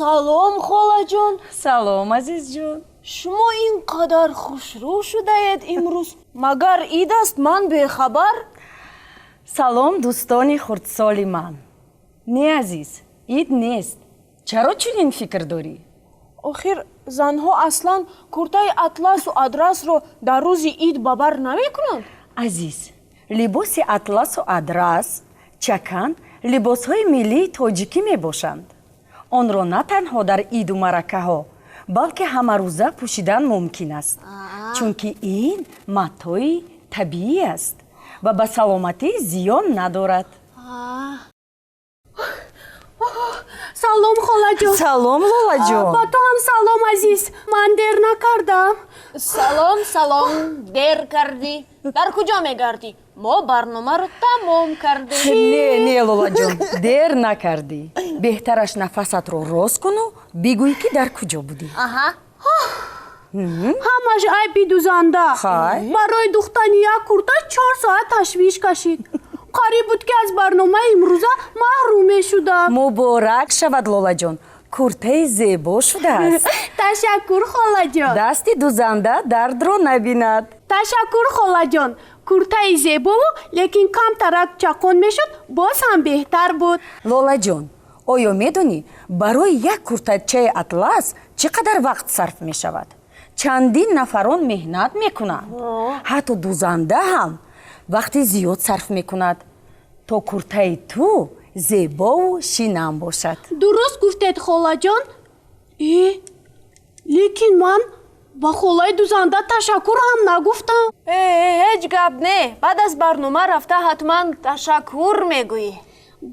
Салом, холаҷон. Салом, азизҷон. Шумо ин қадар хушрӯ шудаед имрӯз, магар ид аст, ман бехабар? Салом, дӯстони хурдсоли ман. Не, азиз, ид нест. Чаро чунин фикр дорӣ? Охир занҳо аслан куртаи атласу адрасро дар рӯзи ид ба бар намекунанд. Азиз, либоси атласу адрас, чакан либосҳои миллии тоҷикӣ мебошанд. Онро на танҳо дар иду маъракаҳо, балки ҳамарӯза пӯшидан мумкин аст, чунки ин матои табиӣ аст ва ба саломатӣ зиён надорад. Салом, холаҷон. Салом, Лолаҷон. Ба ту ҳам салом, азиз. Ман дер накардам? Салом, салом, дер кардӣ. Дар куҷо мегардӣ? Мо барномаро тамом кардем. Не, не, Лолаҷон, дер накардӣ. Беҳтараш нафасатро рост куну бигӯй, ки дар куҷо будӣ. Аҳа. Ҳамаш айби дузанда. Хай. Барои духтани як курта 4 соат ташвиш кашид. Қариб буд, ки аз барномаи имрӯза маҳрум мешудам. Муборак шавад, Лолаҷон, куртаи зебо шудааст. Ташаккур, холаҷон. Дасти дузанда дардро набинад. Ташаккур, холаҷон. Куртаи зебову, лекин камтарак чақон мешуд, боз ҳам беҳтар буд. Лолаҷон, оё медонӣ, барои як куртачаи атлас чӣ қадар вақт сарф мешавад? Чандин нафарон меҳнат мекунанд. Ҳатто дузанда ҳам вақти зиёд сарф мекунад, то куртаи ту зебову шинам бошад. Дуруст гуфтед, холаҷон. Э, лекин ман ба холаи дузанда ташаккур ҳам нагуфтам. Э, ҳеҷ гап не, баъд аз барнома рафта ҳатман ташаккур мегӯӣ.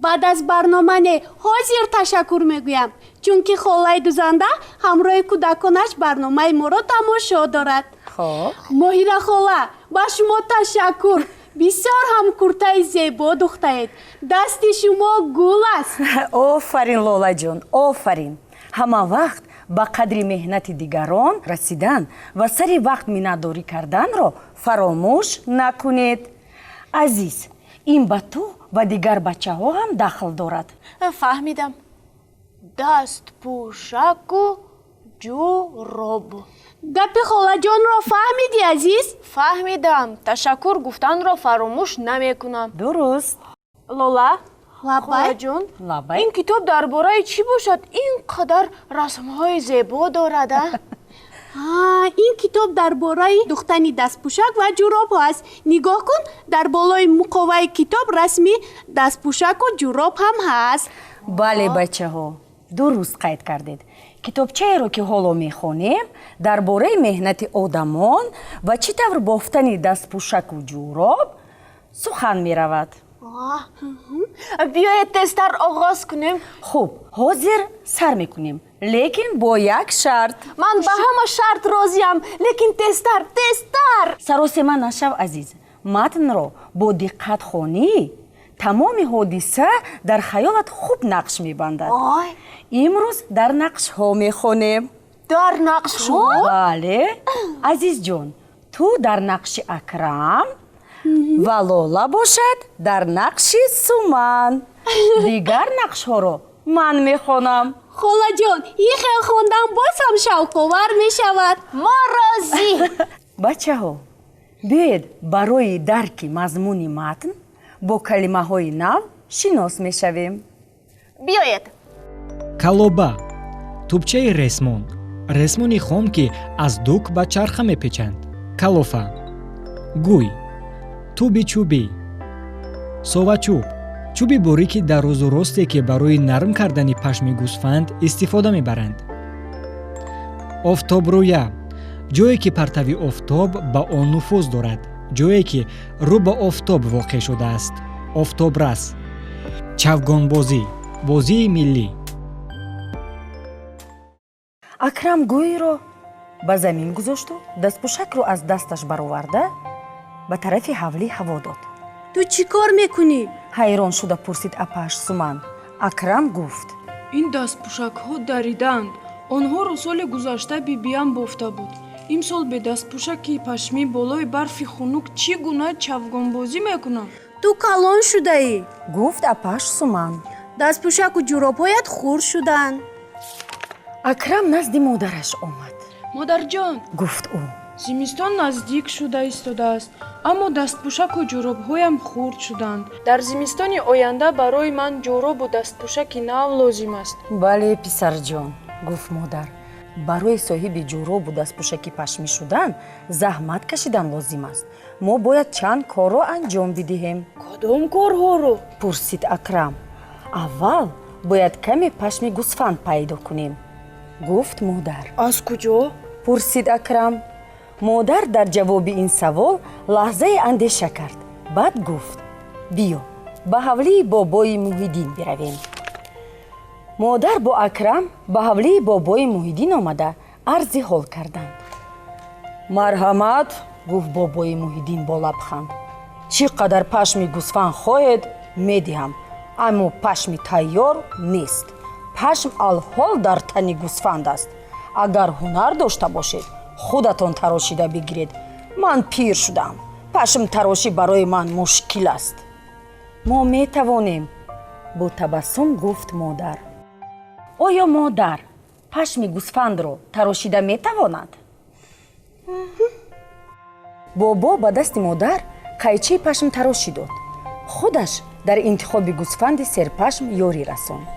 Баъд аз барнома не, ҳозир ташаккур мегӯям, чунки холаи дузанда ҳамроҳи кӯдаконаш барномаи моро тамошо дорад. Хоб. Моҳира хола, ба шумо ташаккур. Бисёр ҳам куртаи зебо духтаед, дасти шумо гул аст. Офарин, Лолаҷон, офарин. Ҳама вақт ба қадри меҳнати дигарон расидан ва сари вақт миннатдорӣ карданро фаромӯш накунед. Азиз, ин ба ту ва дигар бачаҳо ҳам дахл дорад. Фаҳмидам. Дастпӯшаку ҷуроб. Гапи холаҷонро фаҳмидӣ, азиз? Фаҳмидам, ташаккур гуфтанро фаромӯш намекунам. Дуруст. Лола. Лаббай. Холаҷон. Лаббай. Ин китоб дар бораи чӣ бошад, ин қадар расмҳои зебо дорад, а? Ин китоб дар бораи духтани дастпӯшак ва ҷуробҳо аст. Нигоҳ кун, дар болои муқоваи китоб расми дастпӯшаку ҷуроб ҳам ҳаст. Бале, бачаҳо, дуруст қайд кардед. Китобчаеро, ки ҳоло мехонем, дар бораи меҳнати одамон ва чӣ тавр бофтани дастпӯшаку ҷуроб сухан меравад. Биёед, тезтар оғоз кунем. Хуб, ҳозир сар мекунем, лекин бо як шарт. Ман ба ҳама шарт розиам, лекин тезтар, тезтар. Саросема нашав, азиз. Матнро бо диққат хонӣ, тамоми ҳодиса дар хаёлат хуб нақш мебандад. Ой. Имрӯз дар нақшҳо мехонем. Дар нақшҳо? Бале, азизҷон, ту дар нақши Акрам ва Лола бошад дар нақши Суман. Дигар нақшҳоро ман мехонам. Холаҷон, ин хел хондан боз ҳам шавқовар мешавад. Мо розӣ. Бачаҳо, биёед, барои дарки мазмуни матн бо калимаҳои нав шинос мешавем. Биёед. Калоба, тӯбчаи ресмон, ресмони хом, ки аз дук ба чарха мепечанд. Калофа, гӯй, туби чӯбӣ. Совачӯб, чӯби борики дарозу росте, ки барои нарм кардани пашми гӯсфанд истифода мебаранд. Офтобрӯя, ҷое ки партави офтоб ба он нуфуз дорад, ҷое ки рӯ ба офтоб воқеъ шудааст. Офтобрас. Чавгонбозӣ, бозии миллӣ. Акрам гӯйро ба замин гузошту дастпӯшакро аз дасташ бароварда, ба тарафи ҳавлӣ ҳаво дод. Ту чӣ кор мекунӣ? Ҳайрон шуда пурсид апааш Суман. Акрам гуфт: Ин дастпӯшакҳо даридаанд. Онҳоро соли гузашта бибиям бофта буд. Имсол бе дастпӯшаки пашмӣ болои барфи хунук чӣ гуна чавгонбозӣ мекунам? Ту калон шудаӣ, гуфт апааш Суман. Дастпӯшаку ҷуробҳоят хурд шуданд. Акрам назди модараш омад. Модарҷон, гуфт ӯ, зимистон наздик шуда истодааст, аммо дастпӯшаку ҷӯробҳоям хурд шуданд. Дар зимистони оянда барои ман ҷӯробу дастпӯшаки нав лозим аст. Бале, писарҷон, гуфт модар, барои соҳиби ҷӯробу дастпӯшаки пашмӣ шудан заҳмат кашидан лозим аст. Мо бояд чанд корро анҷом бидиҳем. Кадом корҳоро? Пурсид Акрам. Аввал бояд каме пашми гусфанд пайдо кунем, гуфт модар. Аз куҷо? Пурсид Акрам. Модар дар ҷавоби ин савол лаҳзае андеша кард, баъд гуфт: биё, ба ҳавлии бобои Муҳиддин биравем. Модар бо Акрам ба ҳавлии бобои Муҳиддин омада, арзи ҳол карданд. Марҳамат, гуфт бобои Муҳиддин бо лабханд, чӣ қадар пашми гусфанд хоҳед, медиҳам, аммо пашми тайёр нест. Пашм алҳол дар тани гусфанд аст. Агар ҳунар дошта бошед, худатон тарошида бигиред. Ман пир шудам, пашмтарошӣ барои ман мушкил аст. Мо метавонем, бо табассум гуфт модар. Оё модар пашми гусфандро тарошида метавонад? Бобо ба дасти модар қайчии пашмтарошӣ дод, худаш дар интихоби гусфанди серпашм ёрӣ расонд.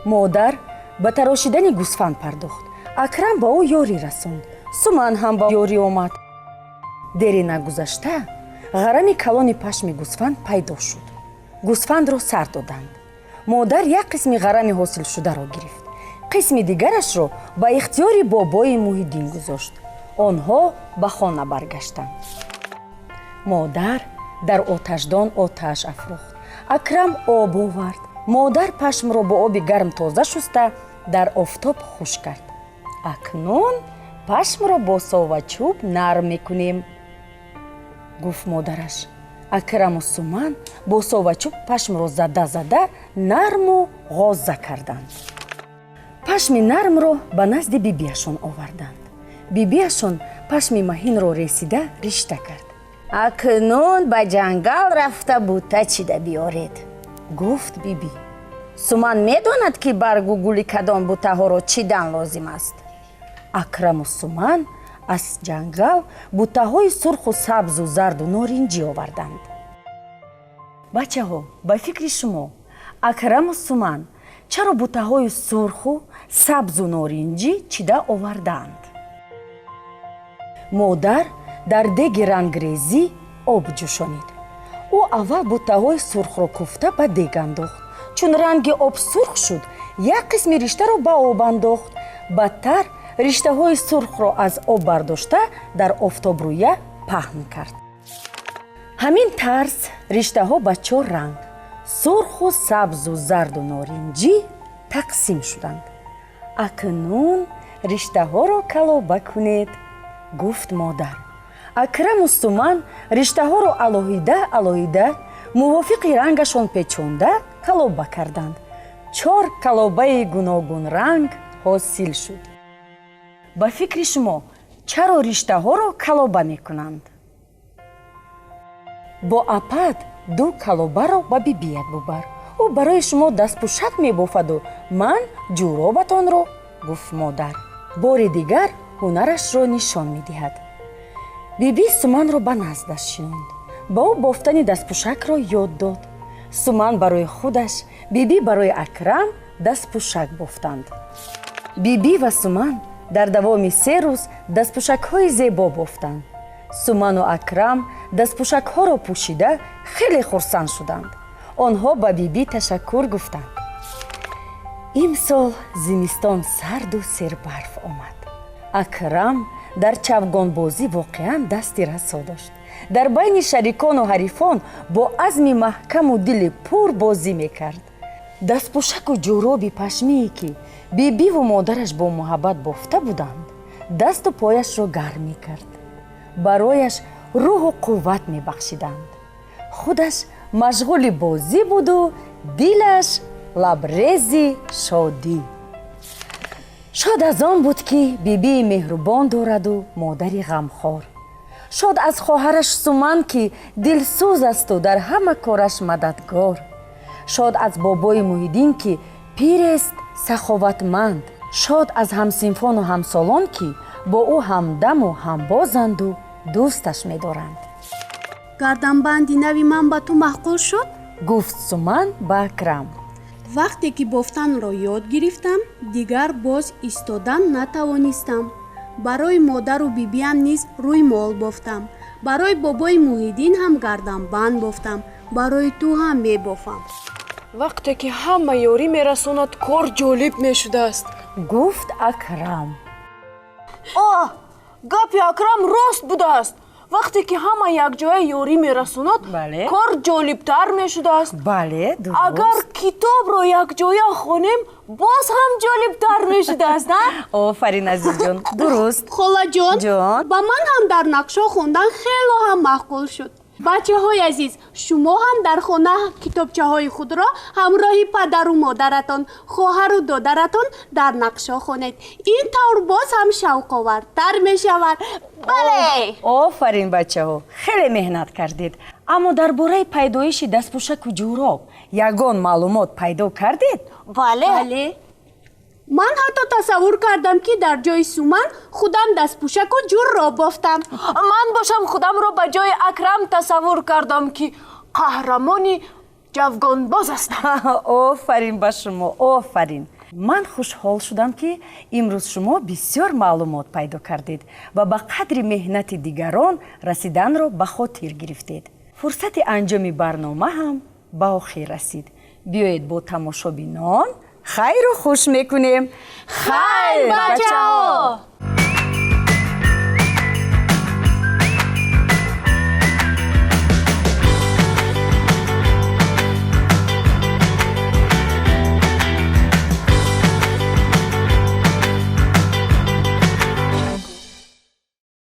Модар ба тарошидани гусфанд пардохт, Акрам ба ӯ ёрӣ расонд, Суман ҳам ба ёрӣ омад. Дере нагузашта ғарами калони пашми гусфанд пайдо шуд. Гусфандро сар доданд. Модар як қисми ғарами ҳосилшударо гирифт, қисми дигарашро ба ихтиёри бобои Муҳиддин гузошт. Онҳо ба хона баргаштанд. Модар дар оташдон оташ афрӯхт, Акрам об овард. Модар пашмро бо оби гарм тоза шуста, дар офтоб хушк кард. Акнун пашмро бо совачӯб нарм мекунем, гуфт модараш. Акраму Суман бо совачӯб пашмро зада зада нарму ғоза карданд. Пашми нармро ба назди бибиашон оварданд. Бибиашон пашми маҳинро ресида ришта кард. Акнун ба ҷангал рафта, бута чида биёред, гуфт бибӣ. Суман медонад, ки баргу гули кадом бутаҳоро чидан лозим аст. Акраму Суман аз ҷангал бутаҳои сурху сабзу зарду норинҷӣ оварданд. Бачаҳо, ба фикри шумо, Акраму Суман чаро бутаҳои сурху сабзу норинҷӣ чида овардаанд? Модар дар деги рангрезӣ об ҷӯшонид. Ӯ аввал бутаҳои сурхро куфта ба дег андохт. Чун ранги об сурх шуд, як қисми риштаро ба об андохт. Баъдтар риштаҳои сурхро аз об бардошта, дар офтобрӯя паҳн кард. Ҳамин тарз риштаҳо ба чор ранг: сурху сабзу зарду норинҷӣ тақсим шуданд. Акнун риштаҳоро калоба кунед, гуфт модар. Акраму Суман риштаҳоро алоҳида алоҳида мувофиқи рангашон печонда калоба карданд. Чор калобаи гуногунранг ҳосил шуд. Ба фикри шумо, чаро риштаҳоро калоба мекунанд? Бо апат ду калобаро ба бибият бубар, ӯ барои шумо дастпӯшак мебофаду ман ҷӯробатонро, гуфт модар. Бори дигар ҳунарашро нишон медиҳад. Биби Суманро ба наздаш шинонд, ба ӯ бофтани дастпӯшакро ёд дод. Суман барои худаш, бибӣ барои Акрам дастпӯшак бофтанд. Бибӣ ва Суман дар давоми 3 рӯз дастпӯшакҳои зебо бофтанд. Суману Акрам дастпӯшакҳоро пӯшида хеле хурсанд шуданд. Онҳо ба бибӣ ташаккур гуфтанд. Имсол зимистон сарду сербарф омад. Акрам дар чавгонбозӣ воқеан дасти расо дошт. Дар байни шарикону ҳарифон бо азми маҳкаму дили пур бозӣ мекард. Дастпӯшаку ҷӯроби пашмие, ки бибиву модараш бо муҳаббат бофта буданд, дасту пояшро гарм мекард, барояш рӯҳу қувват мебахшиданд. Худаш машғули бозӣ буду дилаш лабрези шодӣ. Шод аз он буд, ки бибии меҳрубон дораду модари ғамхор. Шод аз хоҳараш Суман, ки дилсӯз асту дар ҳама кораш мададгор. Шод аз бобои Муҳиддин, ки пирест саховатманд. Шод аз ҳамсинфону ҳамсолон, ки бо ӯ ҳамдаму ҳамбозанду дӯсташ медоранд. Гарданбанди нави ман ба ту маъқул шуд? Гуфт Суман ба Акрам. Вақте ки бофтанро ёд гирифтам, дигар боз истодан натавонистам. Барои модару бибиям низ рӯймол бофтам, барои бобои Муҳиддин ҳам гарданбанд бофтам, барои ту ҳам мебофам. Вақте ки ҳама ёрӣ мерасонад, кор ҷолиб мешудааст. Гуфт Акрам. Оҳ, гапи Акрам рост будааст. Вақте ки ҳама якҷоя ёрӣ мерасонад, кор ҷолибтар мешудааст. Бале, дуруст. Агар китобро якҷоя хонем, боз ҳам ҷолибтар мешудааст, а? Офарин, азизҷон, дуруст. Холаҷон. Ҷон. Ба ман ҳам дар нақшо хондан хело ҳам маъқул шуд. Бачаҳои азиз, шумо ҳам дар хона китобчаҳои худро ҳамроҳи падару модаратон, хоҳару додаратон дар нақшо хонед. Ин тавр боз ҳам шавқовартар мешавад. Бале. Офарин, бачаҳо, хеле меҳнат кардед. Аммо дар бораи пайдоиши дастпӯшаку ҷӯроб ягон маълумот пайдо кардед? Бале. Бале, ман ҳатто тасаввур кардам, ки дар ҷои Суман худам дастпӯшаку ҷӯроб бофтам. Ман бошам, худамро ба ҷои Акрам тасаввур кардам, ки қаҳрамони ҷавгонбоз ҳастам. Офарин ба шумо, офарин! Ман хушҳол шудам, ки имрӯз шумо бисёр маълумот пайдо кардед ва ба қадри меҳнати дигарон расиданро ба хотир гирифтед. Фурсати анҷоми барнома ҳам ба охир расид. Биёед, бо тамошобинон хайру хуш мекунем. Хайр, бачаҳо!